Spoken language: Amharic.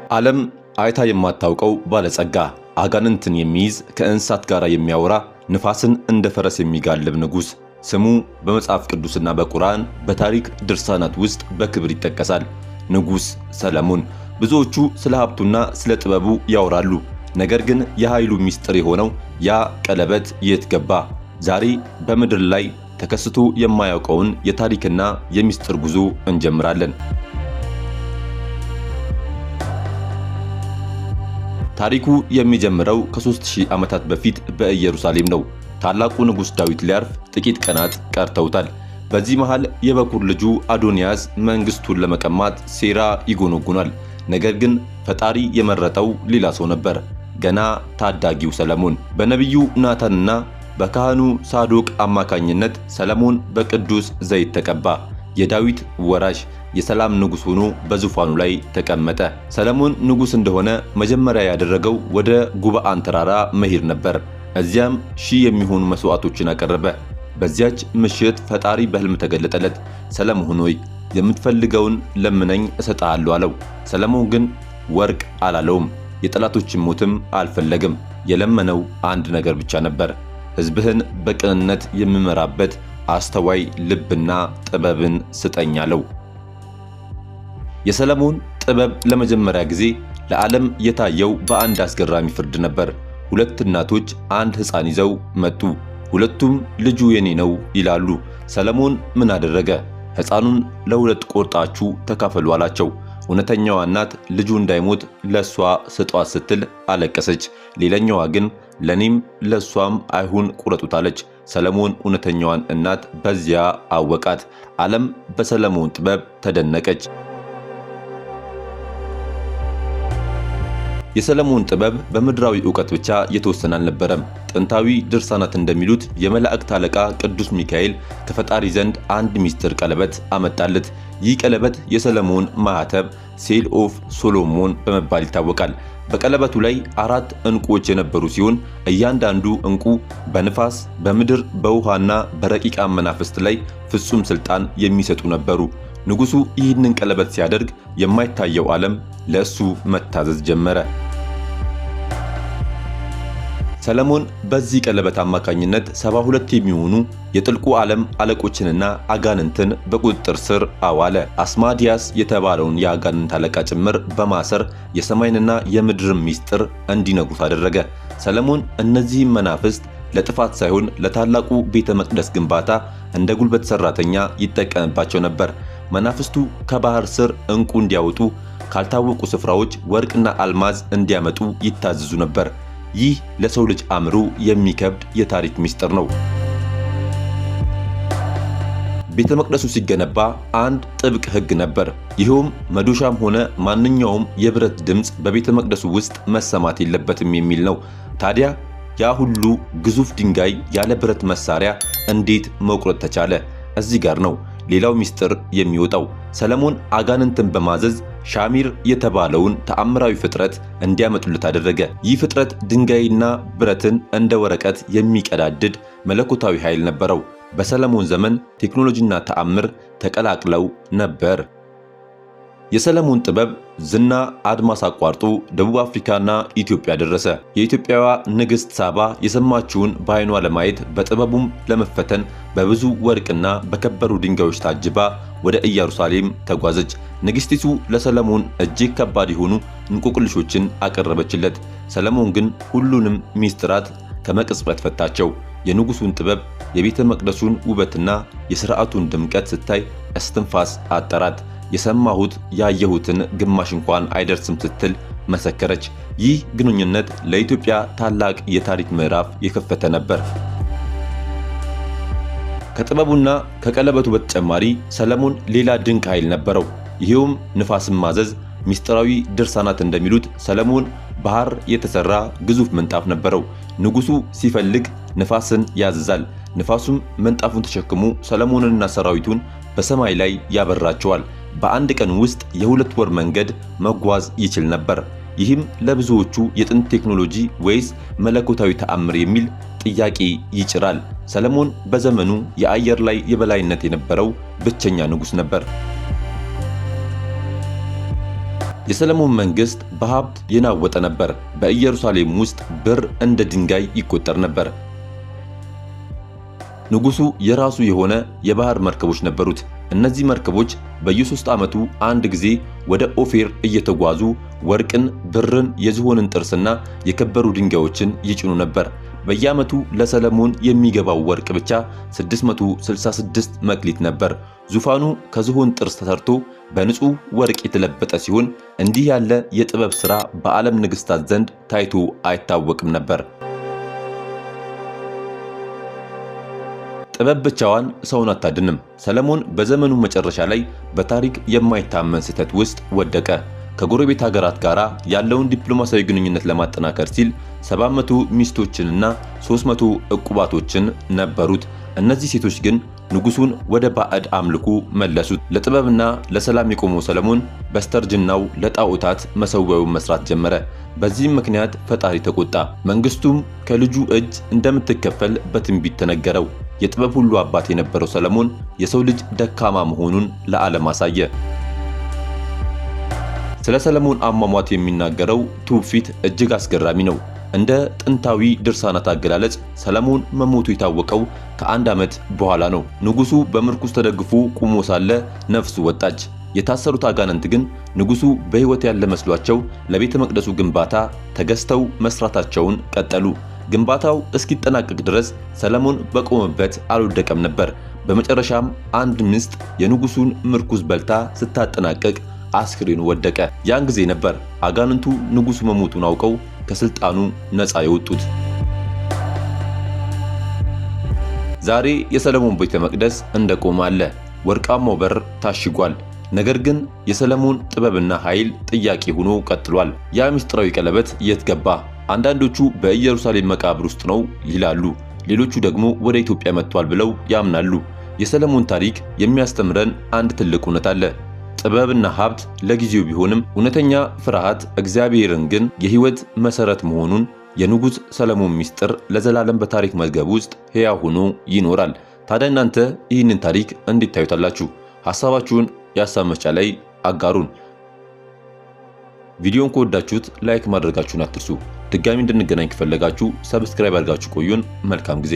ዓለም አይታ የማታውቀው ባለጸጋ፣ አጋንንትን የሚይዝ፣ ከእንስሳት ጋር የሚያወራ፣ ንፋስን እንደ ፈረስ የሚጋልብ ንጉሥ ስሙ በመጽሐፍ ቅዱስና በቁርአን በታሪክ ድርሳናት ውስጥ በክብር ይጠቀሳል። ንጉሥ ሰለሞን። ብዙዎቹ ስለ ሀብቱና ስለ ጥበቡ ያወራሉ። ነገር ግን የኃይሉ ምስጢር የሆነው ያ ቀለበት የት ገባ? ዛሬ በምድር ላይ ተከስቶ የማያውቀውን የታሪክና የሚስጥር ጉዞ እንጀምራለን። ታሪኩ የሚጀምረው ከ3000 ዓመታት በፊት በኢየሩሳሌም ነው። ታላቁ ንጉሥ ዳዊት ሊያርፍ ጥቂት ቀናት ቀርተውታል። በዚህ መሃል የበኩር ልጁ አዶንያስ መንግስቱን ለመቀማት ሴራ ይጎነጉናል። ነገር ግን ፈጣሪ የመረጠው ሌላ ሰው ነበር፣ ገና ታዳጊው ሰለሞን። በነቢዩ ናታንና በካህኑ ሳዶቅ አማካኝነት ሰለሞን በቅዱስ ዘይት ተቀባ። የዳዊት ወራሽ፣ የሰላም ንጉሥ ሆኖ በዙፋኑ ላይ ተቀመጠ። ሰለሞን ንጉሥ እንደሆነ መጀመሪያ ያደረገው ወደ ጉባአን ተራራ መሄድ ነበር። እዚያም 1000 የሚሆኑ መስዋዕቶችን አቀረበ። በዚያች ምሽት ፈጣሪ በሕልም ተገለጠለት። ሰለሞን ሆይ፣ የምትፈልገውን ለምነኝ እሰጥሃለሁ አለው። ሰለሞን ግን ወርቅ አላለውም፣ የጠላቶችን ሞትም አልፈለግም። የለመነው አንድ ነገር ብቻ ነበር፤ ሕዝብህን በቅንነት የምመራበት አስተዋይ ልብና ጥበብን ስጠኝ አለው። የሰለሞን ጥበብ ለመጀመሪያ ጊዜ ለዓለም የታየው በአንድ አስገራሚ ፍርድ ነበር። ሁለት እናቶች አንድ ሕፃን ይዘው መጡ። ሁለቱም ልጁ የኔ ነው ይላሉ። ሰለሞን ምን አደረገ? ሕፃኑን ለሁለት ቆርጣችሁ ተካፈሉ አላቸው። እውነተኛዋ እናት ልጁ እንዳይሞት ለሷ ስጧት ስትል አለቀሰች። ሌላኛዋ ግን ለኔም ለሷም አይሁን ቁረጡት አለች። ሰለሞን እውነተኛዋን እናት በዚያ አወቃት። ዓለም በሰለሞን ጥበብ ተደነቀች። የሰለሞን ጥበብ በምድራዊ ዕውቀት ብቻ የተወሰነ አልነበረም። ጥንታዊ ድርሳናት እንደሚሉት የመላእክት አለቃ ቅዱስ ሚካኤል ከፈጣሪ ዘንድ አንድ ሚስጥር ቀለበት አመጣለት። ይህ ቀለበት የሰለሞን ማዕተብ፣ Seal of Solomon በመባል ይታወቃል። በቀለበቱ ላይ አራት ዕንቁዎች የነበሩ ሲሆን እያንዳንዱ ዕንቁ በንፋስ፣ በምድር፣ በውሃና በረቂቃን መናፍስት ላይ ፍጹም ስልጣን የሚሰጡ ነበሩ። ንጉሱ ይህንን ቀለበት ሲያደርግ የማይታየው ዓለም ለእሱ መታዘዝ ጀመረ። ሰለሞን በዚህ ቀለበት አማካኝነት 72 የሚሆኑ የጥልቁ ዓለም አለቆችንና አጋንንትን በቁጥጥር ስር አዋለ። አስማዲያስ የተባለውን የአጋንንት አለቃ ጭምር በማሰር የሰማይንና የምድርን ሚስጥር እንዲነግሩት አደረገ። ሰለሞን እነዚህን መናፍስት ለጥፋት ሳይሆን ለታላቁ ቤተ መቅደስ ግንባታ እንደ ጉልበት ሰራተኛ ይጠቀምባቸው ነበር። መናፍስቱ ከባህር ስር ዕንቁ እንዲያወጡ፣ ካልታወቁ ስፍራዎች ወርቅና አልማዝ እንዲያመጡ ይታዘዙ ነበር። ይህ ለሰው ልጅ አእምሮ የሚከብድ የታሪክ ምስጢር ነው። ቤተ መቅደሱ ሲገነባ አንድ ጥብቅ ሕግ ነበር። ይኸውም መዶሻም ሆነ ማንኛውም የብረት ድምፅ በቤተ መቅደሱ ውስጥ መሰማት የለበትም የሚል ነው። ታዲያ ያ ሁሉ ግዙፍ ድንጋይ ያለ ብረት መሳሪያ እንዴት መቁረጥ ተቻለ? እዚህ ጋር ነው ሌላው ምስጢር የሚወጣው። ሰለሞን አጋንንትን በማዘዝ ሻሚር የተባለውን ተአምራዊ ፍጥረት እንዲያመጡለት አደረገ። ይህ ፍጥረት ድንጋይና ብረትን እንደ ወረቀት የሚቀዳድድ መለኮታዊ ኃይል ነበረው። በሰለሞን ዘመን ቴክኖሎጂና ተአምር ተቀላቅለው ነበር። የሰለሞን ጥበብ ዝና አድማስ አቋርጦ ደቡብ አፍሪካና ኢትዮጵያ ደረሰ። የኢትዮጵያዋ ንግሥት ሳባ የሰማችውን በዓይኗ ለማየት፣ በጥበቡም ለመፈተን በብዙ ወርቅና በከበሩ ድንጋዮች ታጅባ ወደ ኢየሩሳሌም ተጓዘች። ንግሥቲቱ ለሰለሞን እጅግ ከባድ የሆኑ እንቆቅልሾችን አቀረበችለት። ሰለሞን ግን ሁሉንም ሚስጥራት ከመቅጽበት ፈታቸው። የንጉሱን ጥበብ፣ የቤተ መቅደሱን ውበትና የሥርዓቱን ድምቀት ስታይ እስትንፋስ አጠራት። የሰማሁት ያየሁትን ግማሽ እንኳን አይደርስም ስትል መሰከረች። ይህ ግንኙነት ለኢትዮጵያ ታላቅ የታሪክ ምዕራፍ የከፈተ ነበር። ከጥበቡና ከቀለበቱ በተጨማሪ ሰለሞን ሌላ ድንቅ ኃይል ነበረው። ይሄውም ንፋስን ማዘዝ። ሚስጥራዊ ድርሳናት እንደሚሉት ሰለሞን ባህር የተሰራ ግዙፍ ምንጣፍ ነበረው። ንጉሱ ሲፈልግ ንፋስን ያዝዛል። ንፋሱም ምንጣፉን ተሸክሞ ሰለሞንንና ሰራዊቱን በሰማይ ላይ ያበራቸዋል። በአንድ ቀን ውስጥ የ2 ወር መንገድ መጓዝ ይችል ነበር። ይህም ለብዙዎቹ የጥንት ቴክኖሎጂ ወይስ መለኮታዊ ተአምር የሚል ጥያቄ ይጭራል። ሰለሞን በዘመኑ የአየር ላይ የበላይነት የነበረው ብቸኛ ንጉሥ ነበር። የሰለሞን መንግሥት በሀብት የናወጠ ነበር። በኢየሩሳሌም ውስጥ ብር እንደ ድንጋይ ይቆጠር ነበር። ንጉሡ የራሱ የሆነ የባህር መርከቦች ነበሩት። እነዚህ መርከቦች በየ3 ዓመቱ አንድ ጊዜ ወደ ኦፌር እየተጓዙ ወርቅን፣ ብርን፣ የዝሆንን ጥርስና የከበሩ ድንጋዮችን ይጭኑ ነበር። በየዓመቱ ለሰለሞን የሚገባው ወርቅ ብቻ 666 መክሊት ነበር። ዙፋኑ ከዝሆን ጥርስ ተሰርቶ በንጹህ ወርቅ የተለበጠ ሲሆን እንዲህ ያለ የጥበብ ሥራ በዓለም ንግሥታት ዘንድ ታይቶ አይታወቅም ነበር። ጥበብ ብቻዋን ሰውን አታድንም። ሰለሞን በዘመኑ መጨረሻ ላይ በታሪክ የማይታመን ስህተት ውስጥ ወደቀ። ከጎረቤት ሀገራት ጋር ያለውን ዲፕሎማሲያዊ ግንኙነት ለማጠናከር ሲል 700 ሚስቶችንና 300 ዕቁባቶችን ነበሩት። እነዚህ ሴቶች ግን ንጉሱን ወደ ባዕድ አምልኮ መለሱት። ለጥበብና ለሰላም የቆመው ሰለሞን በስተርጅናው ለጣዖታት መሠዊያውን መስራት ጀመረ። በዚህም ምክንያት ፈጣሪ ተቆጣ። መንግስቱም ከልጁ እጅ እንደምትከፈል በትንቢት ተነገረው። የጥበብ ሁሉ አባት የነበረው ሰለሞን የሰው ልጅ ደካማ መሆኑን ለዓለም አሳየ። ስለ ሰለሞን አሟሟት የሚናገረው ትውፊት እጅግ አስገራሚ ነው። እንደ ጥንታዊ ድርሳናት አገላለጽ ሰለሞን መሞቱ የታወቀው ከ1 ዓመት በኋላ ነው። ንጉሱ በምርኩዝ ተደግፎ ቆሞ ሳለ ነፍሱ ወጣች። የታሰሩት አጋንንት ግን ንጉሱ በሕይወት ያለ መስሏቸው ለቤተ መቅደሱ ግንባታ ተገዝተው መስራታቸውን ቀጠሉ። ግንባታው እስኪጠናቀቅ ድረስ ሰለሞን በቆመበት አልወደቀም ነበር። በመጨረሻም አንድ ምስጥ የንጉሱን ምርኩዝ በልታ ስታጠናቀቅ አስክሬኑ ወደቀ። ያን ጊዜ ነበር አጋንንቱ ንጉሱ መሞቱን አውቀው ከስልጣኑ ነፃ የወጡት። ዛሬ የሰለሞን ቤተ መቅደስ እንደቆመ አለ። ወርቃማው በር ታሽጓል። ነገር ግን የሰለሞን ጥበብና ኃይል ጥያቄ ሆኖ ቀጥሏል። ያ ምስጢራዊ ቀለበት የት ገባ? አንዳንዶቹ በኢየሩሳሌም መቃብር ውስጥ ነው ይላሉ። ሌሎቹ ደግሞ ወደ ኢትዮጵያ መጥቷል ብለው ያምናሉ። የሰለሞን ታሪክ የሚያስተምረን አንድ ትልቅ እውነት አለ። ጥበብና ሀብት ለጊዜው ቢሆንም እውነተኛ ፍርሃት እግዚአብሔርን ግን የሕይወት መሠረት መሆኑን የንጉሥ ሰለሞን ምስጢር ለዘላለም በታሪክ መዝገብ ውስጥ ሕያው ሆኖ ይኖራል። ታዲያ እናንተ ይህንን ታሪክ እንዴት ታዩታላችሁ? ሐሳባችሁን የሐሳብ መስጫ ላይ አጋሩን። ቪዲዮን ከወዳችሁት like ማድረጋችሁን አትርሱ። ድጋሚ እንድንገናኝ ከፈለጋችሁ subscribe አድርጋችሁ ቆዩን። መልካም ጊዜ።